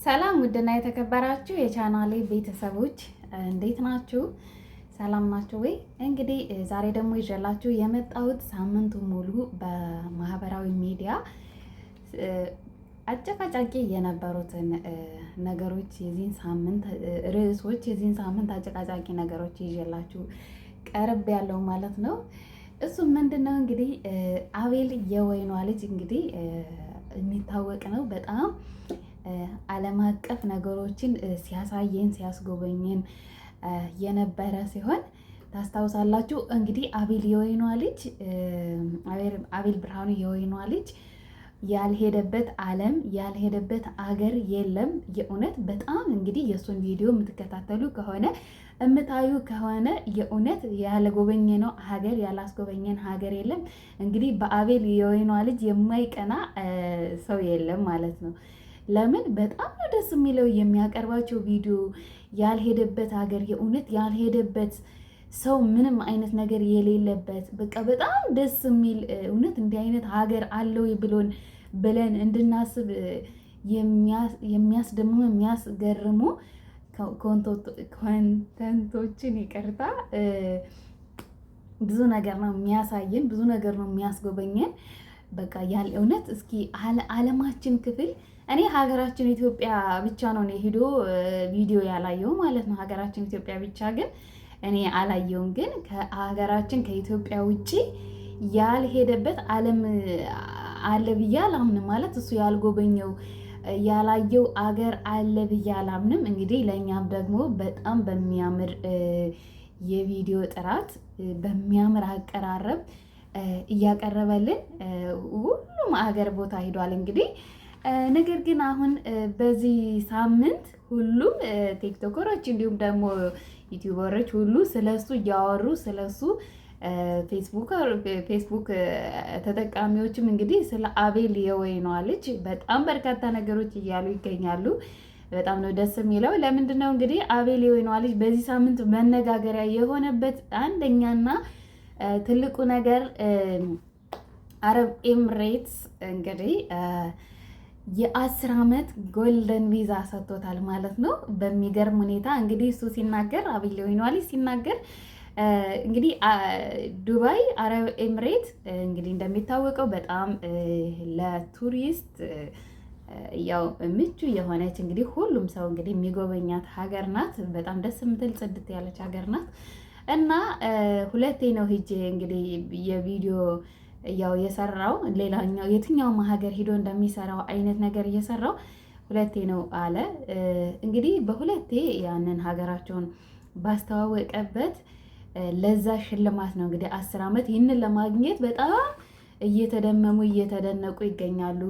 ሰላም ውድና የተከበራችሁ የቻናሌ ቤተሰቦች፣ እንዴት ናችሁ? ሰላም ናችሁ ወይ? እንግዲህ ዛሬ ደግሞ ይዤላችሁ የመጣሁት ሳምንቱ ሙሉ በማህበራዊ ሚዲያ አጨቃጫቂ የነበሩትን ነገሮች፣ የዚህን ሳምንት ርዕሶች፣ የዚህን ሳምንት አጨቃጫቂ ነገሮች ይዤላችሁ ቀርብ ያለው ማለት ነው። እሱም ምንድን ነው? እንግዲህ አቤል የወይኗ ልጅ እንግዲህ የሚታወቅ ነው፣ በጣም ዓለም አቀፍ ነገሮችን ሲያሳየን ሲያስጎበኘን የነበረ ሲሆን ታስታውሳላችሁ። እንግዲህ አቤል የወይኗ ልጅ፣ አቤል ብርሃኑ የወይኗ ልጅ ያልሄደበት ዓለም ያልሄደበት አገር የለም። የእውነት በጣም እንግዲህ የእሱን ቪዲዮ የምትከታተሉ ከሆነ፣ እምታዩ ከሆነ የእውነት ያልጎበኘ ነው ሀገር፣ ያላስጎበኘን ሀገር የለም። እንግዲህ በአቤል የወይኗ ልጅ የማይቀና ሰው የለም ማለት ነው። ለምን? በጣም ነው ደስ የሚለው የሚያቀርባቸው ቪዲዮ። ያልሄደበት ሀገር፣ የእውነት ያልሄደበት ሰው ምንም አይነት ነገር የሌለበት፣ በቃ በጣም ደስ የሚል፣ እውነት እንዲህ አይነት ሀገር አለው ብሎን ብለን እንድናስብ የሚያስደምሙ፣ የሚያስገርሙ content ኦችን፣ ይቅርታ፣ ብዙ ነገር ነው የሚያሳየን፣ ብዙ ነገር ነው የሚያስጎበኘን። በቃ ያለ እውነት እስኪ ዓለማችን ክፍል፣ እኔ ሀገራችን ኢትዮጵያ ብቻ ነው እኔ ሂዶ ቪዲዮ ያላየው ማለት ነው። ሀገራችን ኢትዮጵያ ብቻ ግን እኔ አላየውም። ግን ከሀገራችን ከኢትዮጵያ ውጪ ያልሄደበት ዓለም አለ ብዬ አላምንም። ማለት እሱ ያልጎበኘው፣ ያላየው አገር አለ ብዬ አላምንም። እንግዲህ ለእኛም ደግሞ በጣም በሚያምር የቪዲዮ ጥራት፣ በሚያምር አቀራረብ እያቀረበልን ሁሉም አገር ቦታ ሂዷል። እንግዲህ ነገር ግን አሁን በዚህ ሳምንት ሁሉም ቲክቶከሮች እንዲሁም ደግሞ ዩቲዩበሮች ሁሉ ስለሱ እያወሩ፣ ስለሱ ፌስቡክ ተጠቃሚዎችም እንግዲህ ስለ አቤል የወይኗ ልጅ በጣም በርካታ ነገሮች እያሉ ይገኛሉ። በጣም ነው ደስ የሚለው። ለምንድን ነው እንግዲህ አቤል የወይኗ ልጅ በዚህ ሳምንት መነጋገሪያ የሆነበት አንደኛና ትልቁ ነገር አረብ ኤምሬትስ እንግዲህ የ10 ዓመት golden visa ሰጥቶታል ማለት ነው። በሚገርም ሁኔታ እንግዲህ እሱ ሲናገር፣ አቤል የወይኗ ልጅ ሲናገር እንግዲህ ዱባይ፣ አረብ ኤምሬት እንግዲህ እንደሚታወቀው በጣም ለቱሪስት ያው ምቹ የሆነች፣ እንግዲህ ሁሉም ሰው እንግዲህ የሚጎበኛት ሀገር ናት። በጣም ደስ የምትል፣ ጽድት ያለች ሀገር ናት። እና ሁለቴ ነው ሂጄ እንግዲህ የቪዲዮ ያው የሰራው፣ ሌላኛው የትኛውም ሀገር ሂዶ እንደሚሰራው አይነት ነገር እየሰራው ሁለቴ ነው አለ። እንግዲህ በሁለቴ ያንን ሀገራቸውን ባስተዋወቀበት ለዛ ሽልማት ነው እንግዲህ 10 ዓመት። ይህንን ለማግኘት በጣም እየተደመሙ፣ እየተደነቁ ይገኛሉ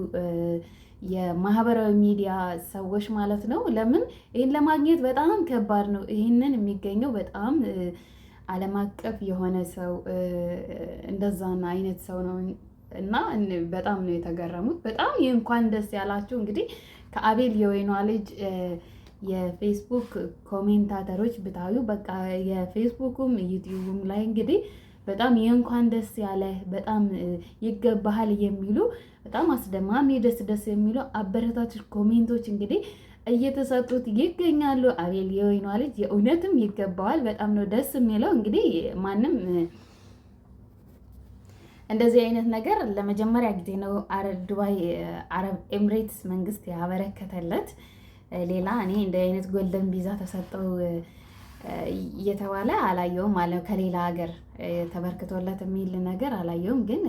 የማህበራዊ ሚዲያ ሰዎች ማለት ነው። ለምን? ይህን ለማግኘት በጣም ከባድ ነው። ይህንን የሚገኘው በጣም ዓለም አቀፍ የሆነ ሰው፣ እንደዛና አይነት ሰው ነው እና በጣም ነው የተገረሙት። በጣም እንኳን ደስ ያላችሁ። እንግዲህ ከአቤል የወይኗ ልጅ የፌስቡክ commentator ኦች ብታዩ በቃ የፌስቡኩም ዩቲዩብም ላይ እንግዲህ በጣም የእንኳን ደስ ያለ፣ በጣም ይገባሃል የሚሉ፣ በጣም አስደማሚ፣ ደስ ደስ የሚሉ አበረታች comment ኦች እንግዲህ እየተሰጡት ይገኛሉ። አቤል የወይኗ ልጅ የእውነትም ይገባዋል። በጣም ነው ደስ የሚለው። እንግዲህ ማንም እንደዚህ አይነት ነገር ለመጀመሪያ ጊዜ ነው ዱባይ፣ አረብ ኤምሬትስ መንግስት ያበረከተለት። ሌላ እኔ እንደ አይነት golden visa ተሰጠው እየተባለ አላየውም አለ፣ ከሌላ ሀገር ተበርክቶለት የሚል ነገር አላየውም። ግን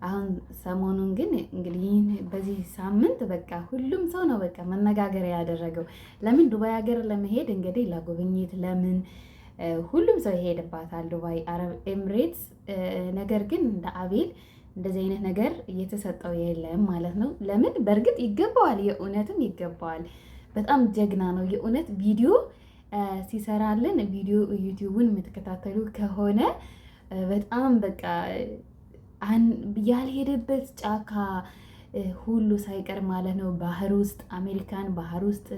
አሁን ሰሞኑን ግን እንግዲህ በዚህ ሳምንት በቃ ሁሉም ሰው ነው በቃ መነጋገሪያ ያደረገው። ለምን? ዱባይ ሀገር ለመሄድ እንግዲህ ለጉብኝት ለምን ሁሉም ሰው ይሄድባታል ዱባይ፣ አረብ ኤምሬትስ። ነገር ግን እንደ አቤል እንደዚህ አይነት ነገር እየተሰጠው የለም ማለት ነው። ለምን? በእርግጥ ይገባዋል፣ የእውነትም ይገባዋል። በጣም ጀግና ነው። የእውነት ቪዲዮ ሲሰራልን፣ ቪዲዮ ዩቲዩቡን የምትከታተሉ ከሆነ በጣም በቃ ያልሄደበት ጫካ ሁሉ ሳይቀር ማለት ነው። ባህር ውስጥ፣ አሜሪካን ባህር ውስጥ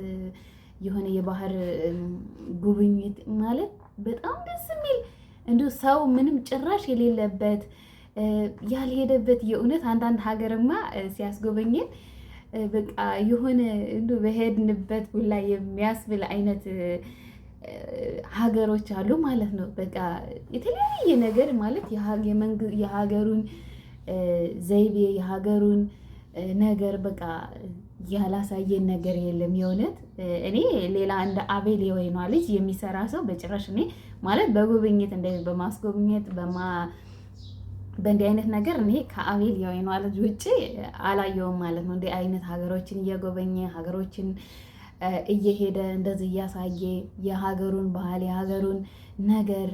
የሆነ የባህር ጉብኝት ማለት በጣም ደስ የሚል፣ እንዲሁ ሰው ምንም ጭራሽ የሌለበት ያልሄደበት፣ የእውነት አንዳንድ ሀገርማ ሲያስጎበኘን በቃ የሆነ እንዲሁ በሄድንበት ሁላ የሚያስብል አይነት ሀገሮች አሉ ማለት ነው። በቃ የተለያየ ነገር ማለት የሀገሩን ዘይቤ የሀገሩን ነገር በቃ ያላሳየን ነገር የለም። የእውነት እኔ ሌላ እንደ አቤል የወይኗ ልጅ የሚሰራ ሰው በጭራሽ እኔ ማለት በጉብኝት እንደ በማስጎብኘት በእንዲህ አይነት ነገር እኔ ከአቤል የወይኗ ልጅ ውጭ አላየውም ማለት ነው። እንዲህ አይነት ሀገሮችን እየጎበኘ ሀገሮችን እየሄደ እንደዚህ እያሳየ የሀገሩን ባህል የሀገሩን ነገር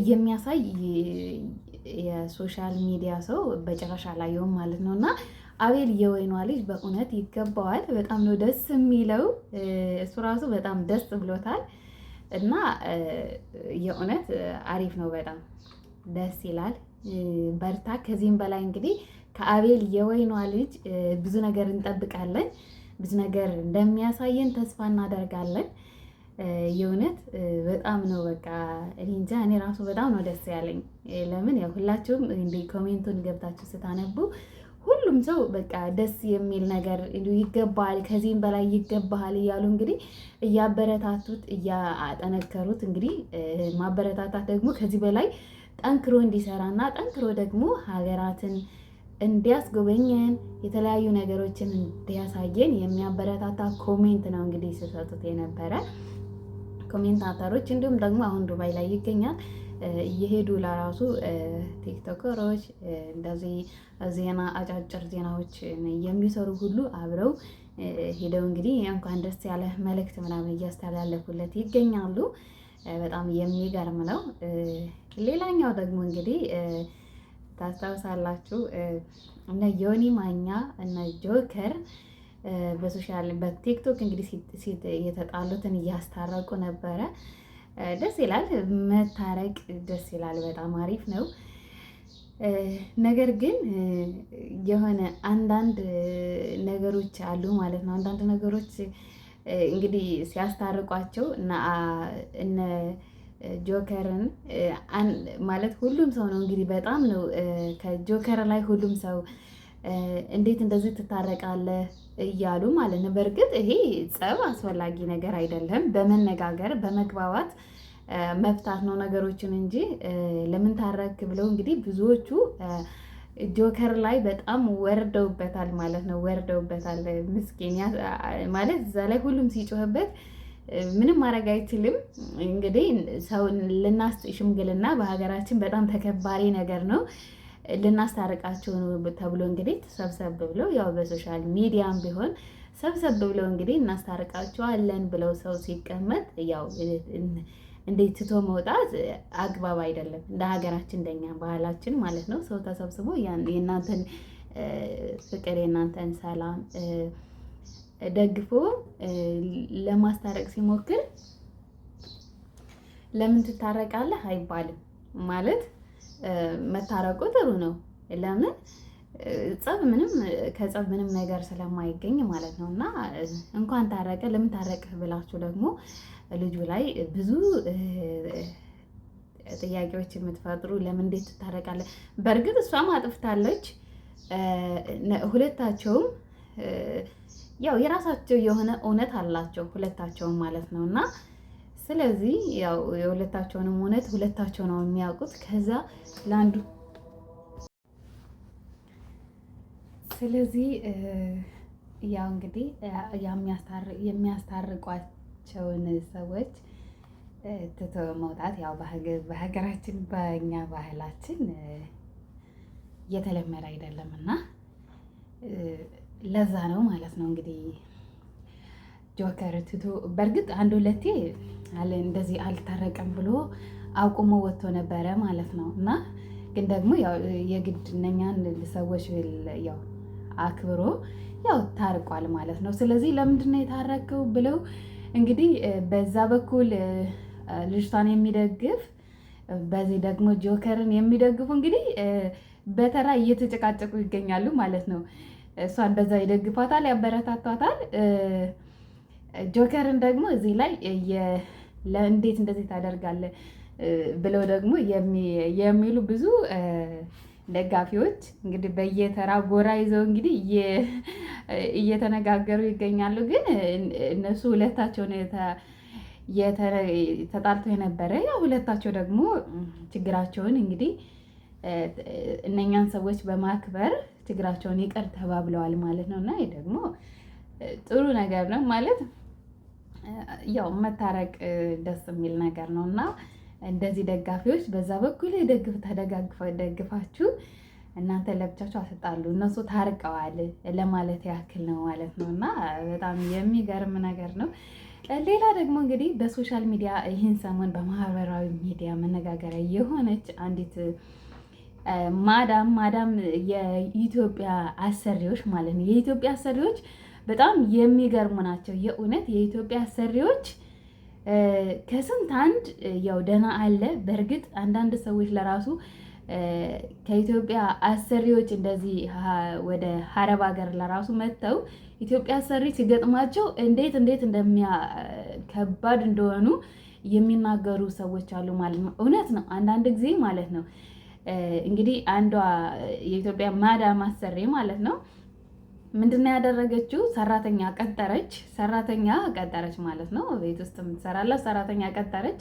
የሚያሳይ የ social media ሰው በጭራሽ አላየውም ማለት ነው። እና አቤል የወይኗ ልጅ በእውነት ይገባዋል። በጣም ነው ደስ የሚለው። እሱ ራሱ በጣም ደስ ብሎታል። እና የእውነት አሪፍ ነው፣ በጣም ደስ ይላል። በርታ። ከዚህም በላይ እንግዲህ ከአቤል የወይኗ ልጅ ብዙ ነገር እንጠብቃለን። ብዙ ነገር እንደሚያሳየን ተስፋ እናደርጋለን። የእውነት በጣም ነው በቃ እኔ እንጃ፣ እኔ ራሱ በጣም ነው ደስ ያለኝ። ለምን ያው ሁላችሁም እንደ comment ኡን ገብታችሁ ስታነቡ ሁሉም ሰው በቃ ደስ የሚል ነገር ይገባል፣ ከዚህም በላይ ይገባሃል እያሉ እንግዲህ እያበረታቱት እያጠነከሩት፣ እንግዲህ ማበረታታት ደግሞ ከዚህ በላይ ጠንክሮ እንዲሰራና ጠንክሮ ደግሞ ሀገራትን እንዲያስጎበኘን የተለያዩ ነገሮችን እንዲያሳየን የሚያበረታታ comment ነው እንግዲህ ሲሰጡት የነበረ commentator ኦች። እንዲሁም ደግሞ አሁን ዱባይ ላይ ይገኛል እየሄዱ ለራሱ ቲክቶከሮች እንደዚህ ዜና አጫጭር ዜናዎች የሚሰሩ ሁሉ አብረው ሄደው እንግዲህ እንኳን ደስ ያለ መልእክት ምናምን እያስተላለፉለት ይገኛሉ። በጣም የሚገርም ነው። ሌላኛው ደግሞ እንግዲህ ታስታውሳላችሁ እነ ዮኒ ማኛ እነ ጆከር በ social በቲክቶክ እንግዲህ የተጣሉትን እያስታረቁ ነበረ። ደስ ይላል፣ መታረቅ ደስ ይላል። በጣም አሪፍ ነው። ነገር ግን የሆነ አንዳንድ ነገሮች አሉ ማለት ነው። አንዳንድ ነገሮች እንግዲህ ሲያስታርቋቸው እነ ጆከርን ማለት ሁሉም ሰው ነው እንግዲህ በጣም ነው ከጆከር ላይ ሁሉም ሰው እንዴት እንደዚህ ትታረቃለህ እያሉ ማለት ነው። በእርግጥ ይሄ ጸብ አስፈላጊ ነገር አይደለም። በመነጋገር በመግባባት መፍታት ነው ነገሮችን እንጂ ለምን ታረክ ብለው እንግዲህ ብዙዎቹ ጆከር ላይ በጣም ወርደውበታል ማለት ነው። ወርደውበታል ምስኪን ማለት እዛ ላይ ሁሉም ሲጮህበት ምንም ማድረግ አይችልም። እንግዲህ ሰው ልናስ ሽምግልና በሀገራችን በጣም ተከባሪ ነገር ነው። ልናስታርቃቸው ነው ተብሎ እንግዲህ ሰብሰብ ብለው ያው በ social media ም ቢሆን ሰብሰብ ብለው እንግዲህ እናስታርቃቸዋለን ብለው ሰው ሲቀመጥ ያው እንዴት ትቶ መውጣት አግባብ አይደለም። እንደ ሀገራችን እንደኛ ባህላችን ማለት ነው። ሰው ተሰብስቦ የእናንተን ፍቅር የእናንተን ሰላም ደግፎ ለማስታረቅ ሲሞክር ለምን ትታረቃለህ አይባልም። ማለት መታረቁ ጥሩ ነው። ለምን ጸብ ምንም ከጸብ ምንም ነገር ስለማይገኝ ማለት ነው። እና እንኳን ታረቀ ለምን ታረቅህ ብላችሁ ደግሞ ልጁ ላይ ብዙ ጥያቄዎች የምትፈጥሩ ለምን እንዴት ትታረቃለህ? በእርግጥ እሷም አጥፍታለች። ሁለታቸውም ያው የራሳቸው የሆነ እውነት አላቸው ሁለታቸውም ማለት ነው። እና ስለዚህ ያው የሁለታቸውንም እውነት ሁለታቸው ነው የሚያውቁት። ከዛ ለአንዱ ስለዚህ ያው እንግዲህ የሚያስታርቋቸውን ሰዎች ትቶ መውጣት ያው በሀገራችን በእኛ ባህላችን እየተለመደ አይደለም እና ለዛ ነው ማለት ነው እንግዲህ ጆከር ትቶ በእርግጥ አንድ ሁለቴ እንደዚህ አልታረቅም ብሎ አቁሞ ወጥቶ ነበረ ማለት ነው። እና ግን ደግሞ ያው የግድ እነኛን ሰዎች ያው አክብሮ ያው ታርቋል ማለት ነው። ስለዚህ ለምንድን ነው የታረቀው ብለው እንግዲህ በዛ በኩል ልጅቷን የሚደግፍ በዚህ ደግሞ ጆከርን የሚደግፉ እንግዲህ በተራ እየተጨቃጨቁ ይገኛሉ ማለት ነው። እሷን በዛ ይደግፏታል፣ ያበረታቷታል። ጆከርን ደግሞ እዚህ ላይ እንዴት እንደዚህ ታደርጋለህ ብለው ደግሞ የሚሉ ብዙ ደጋፊዎች እንግዲህ በየተራ ጎራ ይዘው እንግዲህ እየተነጋገሩ ይገኛሉ። ግን እነሱ ሁለታቸውን ተጣልተው የነበረ ያው ሁለታቸው ደግሞ ችግራቸውን እንግዲህ እነኛን ሰዎች በማክበር ችግራቸውን ይቅር ተባብለዋል ማለት ነው። እና ይህ ደግሞ ጥሩ ነገር ነው ማለት ያው መታረቅ ደስ የሚል ነገር ነው እና እንደዚህ ደጋፊዎች በዛ በኩል ደግፍ ተደጋግፋችሁ እናንተ ለብቻችሁ አትጣሉ፣ እነሱ ታርቀዋል ለማለት ያክል ነው ማለት ነው። እና በጣም የሚገርም ነገር ነው። ሌላ ደግሞ እንግዲህ በ social media ይህን ሰሞን በማህበራዊ ሚዲያ መነጋገሪያ የሆነች አንዲት ማዳም የኢትዮጵያ አሰሪዎች ማለት ነው። የኢትዮጵያ አሰሪዎች በጣም የሚገርሙ ናቸው። የእውነት የኢትዮጵያ አሰሪዎች ከስንት አንድ ያው ደህና አለ። በእርግጥ አንዳንድ ሰዎች ለራሱ ከኢትዮጵያ አሰሪዎች እንደዚህ ወደ አረብ ሀገር ለራሱ መጥተው ኢትዮጵያ አሰሪ ሲገጥማቸው እንዴት እንዴት እንደሚያ ከባድ እንደሆኑ የሚናገሩ ሰዎች አሉ ማለት ነው። እውነት ነው። አንዳንድ ጊዜ ማለት ነው እንግዲህ አንዷ የኢትዮጵያ ማዳም አሰሪ ማለት ነው ምንድነው ያደረገችው? ሰራተኛ ቀጠረች። ሰራተኛ ቀጠረች ማለት ነው። ቤት ውስጥ የምትሰራላት ሰራተኛ ቀጠረች።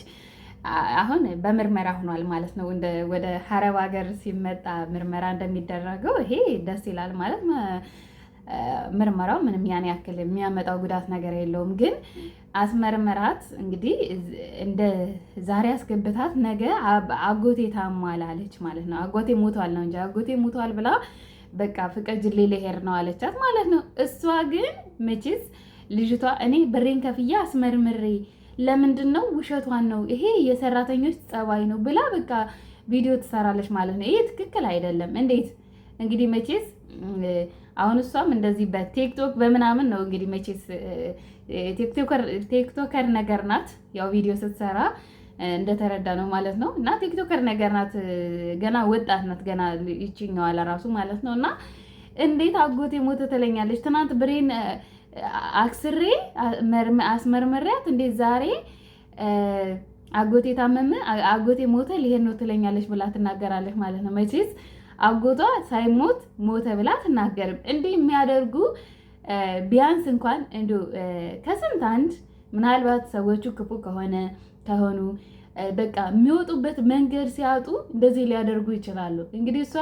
አሁን በምርመራ ሆኗል ማለት ነው። ወደ ሀረብ ሀገር ሲመጣ ምርመራ እንደሚደረገው ይሄ ደስ ይላል ማለት ምርመራው ምንም ያን ያክል የሚያመጣው ጉዳት ነገር የለውም። ግን አስመርመራት እንግዲህ እንደ ዛሬ አስገብታት ነገ አጎቴ ታሟል አለች ማለት ነው። አጎቴ ሞቷል ነው እንጂ አጎቴ ሞቷል ብላ በቃ ፍቀጅልኝ ልሄድ ነው አለቻት ማለት ነው። እሷ ግን መቼስ ልጅቷ እኔ ብሬን ከፍዬ አስመርምሬ ለምንድን ነው ውሸቷን ነው ይሄ የሰራተኞች ጸባይ ነው ብላ በቃ ቪዲዮ ትሰራለች ማለት ነው። ይሄ ትክክል አይደለም። እንዴት እንግዲህ መቼስ አሁን እሷም እንደዚህ በቲክቶክ በምናምን ነው እንግዲህ መቼስ TikToker ነገር ናት። ያው ቪዲዮ ስትሰራ እንደተረዳ ነው ማለት ነው። እና TikToker ነገር ናት፣ ገና ወጣት ናት፣ ገና ይችኛዋ ለራሱ ማለት ነው። እና እንዴት አጎቴ ሞተ ትለኛለች። ትናንት ብሬን አክስሬ አስመርምሬያት እንዴት ዛሬ አጎቴ ታመመ፣ አጎቴ ሞተ ሊሄድ ነው ትለኛለች ብላ ትናገራለች ማለት ነው። መቼስ አጎቷ ሳይሞት ሞተ ብላ አትናገርም። እንዲህ የሚያደርጉ ቢያንስ እንኳን እንዲሁ ከስንት አንድ ምናልባት ሰዎቹ ክፉ ከሆነ ከሆኑ በቃ የሚወጡበት መንገድ ሲያጡ እንደዚህ ሊያደርጉ ይችላሉ። እንግዲህ እሷ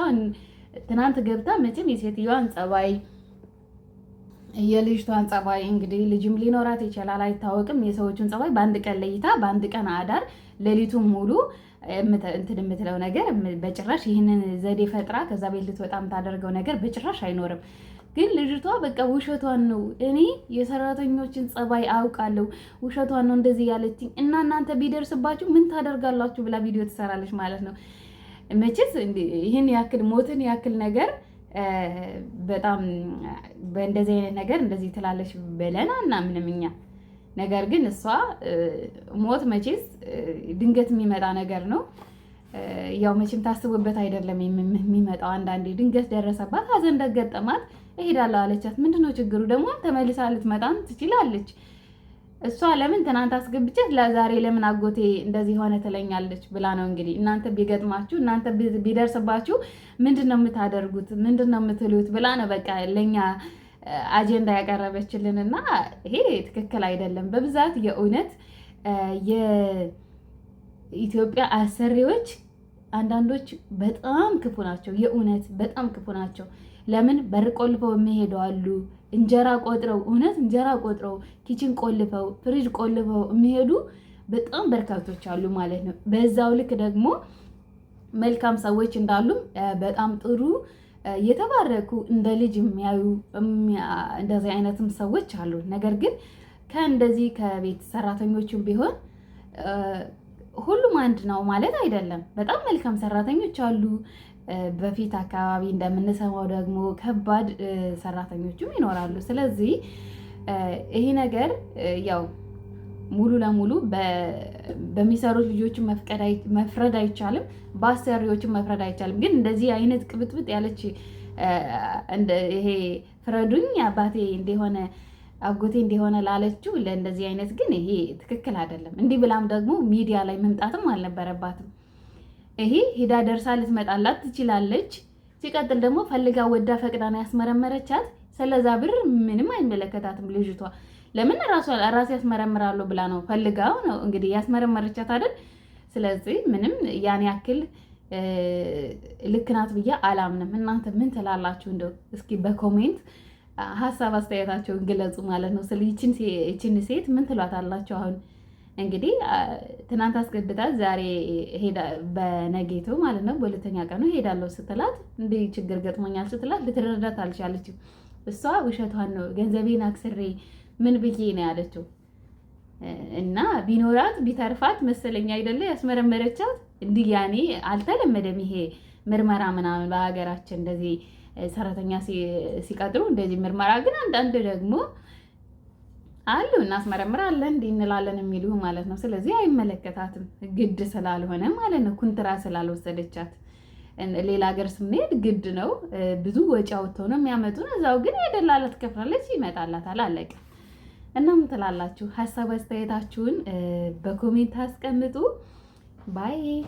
ትናንት ገብታ መቼም የሴትዮዋን ጸባይ የልጅቷን ጸባይ እንግዲህ ልጅም ሊኖራት ይችላል አይታወቅም። የሰዎቹን ጸባይ በአንድ ቀን ለይታ በአንድ ቀን አዳር ሌሊቱን ሙሉ እንትን የምትለው ነገር በጭራሽ ይህንን ዘዴ ፈጥራ ከዛ ቤት ልትወጣ የምታደርገው ነገር በጭራሽ አይኖርም። ግን ልጅቷ በቃ ውሸቷን ነው፣ እኔ የሰራተኞችን ጸባይ አውቃለሁ፣ ውሸቷን ነው እንደዚህ ያለችኝ እና እናንተ ቢደርስባችሁ ምን ታደርጋላችሁ ብላ ቪዲዮ ትሰራለች ማለት ነው። መቼስ ይህን ያክል ሞትን ያክል ነገር በጣም በእንደዚህ አይነት ነገር እንደዚህ ትላለች ብለን አናምንም እኛ። ነገር ግን እሷ ሞት መቼስ ድንገት የሚመጣ ነገር ነው። ያው መቼም ታስቡበት አይደለም የሚመጣው። አንዳንዴ ድንገት ደረሰባት፣ ሀዘን ደገጠማት፣ እሄዳለሁ አለቻት። ምንድነው ችግሩ ደግሞ? ተመልሳ ልትመጣም ትችላለች። እሷ ለምን ትናንት አስገብቻት ለዛሬ ለምን አጎቴ እንደዚህ ሆነ ትለኛለች ብላ ነው እንግዲህ። እናንተ ቢገጥማችሁ እናንተ ቢደርስባችሁ ምንድን ነው የምታደርጉት? ምንድን ነው የምትሉት? ብላ ነው በቃ ለእኛ አጀንዳ ያቀረበችልን እና ይሄ ትክክል አይደለም። በብዛት የእውነት የኢትዮጵያ አሰሪዎች አንዳንዶች በጣም ክፉ ናቸው። የእውነት በጣም ክፉ ናቸው። ለምን በር ቆልፈው የሚሄዱ አሉ። እንጀራ ቆጥረው እውነት እንጀራ ቆጥረው kitchen ቆልፈው ፍሪጅ ቆልፈው የሚሄዱ በጣም በርካቶች አሉ ማለት ነው። በዛው ልክ ደግሞ መልካም ሰዎች እንዳሉም በጣም ጥሩ የተባረኩ እንደ ልጅ የሚያዩ እንደዚህ አይነትም ሰዎች አሉ። ነገር ግን ከእንደዚህ ከቤት ሰራተኞችም ቢሆን ሁሉም አንድ ነው ማለት አይደለም። በጣም መልካም ሰራተኞች አሉ። በፊት አካባቢ እንደምንሰማው ደግሞ ከባድ ሰራተኞችም ይኖራሉ። ስለዚህ ይሄ ነገር ያው ሙሉ ለሙሉ በሚሰሩት ልጆችን መፍረድ አይቻልም፣ በአሰሪዎችን መፍረድ አይቻልም። ግን እንደዚህ አይነት ቅብጥብጥ ያለች ይሄ ፍረዱኝ አባቴ እንደሆነ አጎቴ እንደሆነ ላለችው ለእንደዚህ አይነት ግን ይሄ ትክክል አይደለም። እንዲህ ብላም ደግሞ ሚዲያ ላይ መምጣትም አልነበረባትም። ይሄ ሂዳ ደርሳ ልትመጣላት ትችላለች። ሲቀጥል ደግሞ ፈልጋ ወዳ ፈቅዳ ነው ያስመረመረቻት። ስለዛ ብር ምንም አይመለከታትም ልጅቷ። ለምን ራሴ ያስመረምራለሁ ብላ ነው፣ ፈልጋው ነው እንግዲህ ያስመረመረቻት አይደል? ስለዚህ ምንም ያን ያክል ልክ ናት ብዬ አላምንም። እናንተ ምን ትላላችሁ? እንደው እስኪ በ comment ሀሳብ አስተያየታቸውን ግለጹ ማለት ነው። ስለ ይችን ሴት ምን ትሏታላችሁ? አሁን እንግዲህ ትናንት አስገብታት ዛሬ ሄዳ በነጌቱ ማለት ነው በሁለተኛ ቀኑ ሄዳለሁ ስትላት፣ እንዲህ ችግር ገጥሞኛል ስትላት ልትረዳት አልቻለችም። እሷ ውሸቷን ነው፣ ገንዘቤን አክስሬ ምን ብዬ ነው ያለችው። እና ቢኖራት ቢተርፋት መሰለኝ አይደለ ያስመረመረቻት። እንዲህ ያኔ አልተለመደም ይሄ ምርመራ ምናምን በሀገራችን፣ እንደዚህ ሰራተኛ ሲቀጥሩ እንደዚህ ምርመራ። ግን አንዳንድ ደግሞ አሉ እናስመረምራለን እንዲህ እንላለን የሚሉ ማለት ነው። ስለዚህ አይመለከታትም፣ ግድ ስላልሆነ ማለት ነው፣ ኩንትራ ስላልወሰደቻት። ሌላ ሀገር ስንሄድ ግድ ነው፣ ብዙ ወጪ አውጥተው ነው የሚያመጡን። እዛው ግን የደላላ ትከፍላለች፣ ይመጣላታል፣ አለቀ። እና ምን ትላላችሁ? ሀሳብ አስተያየታችሁን በ comment አስቀምጡ። Bye.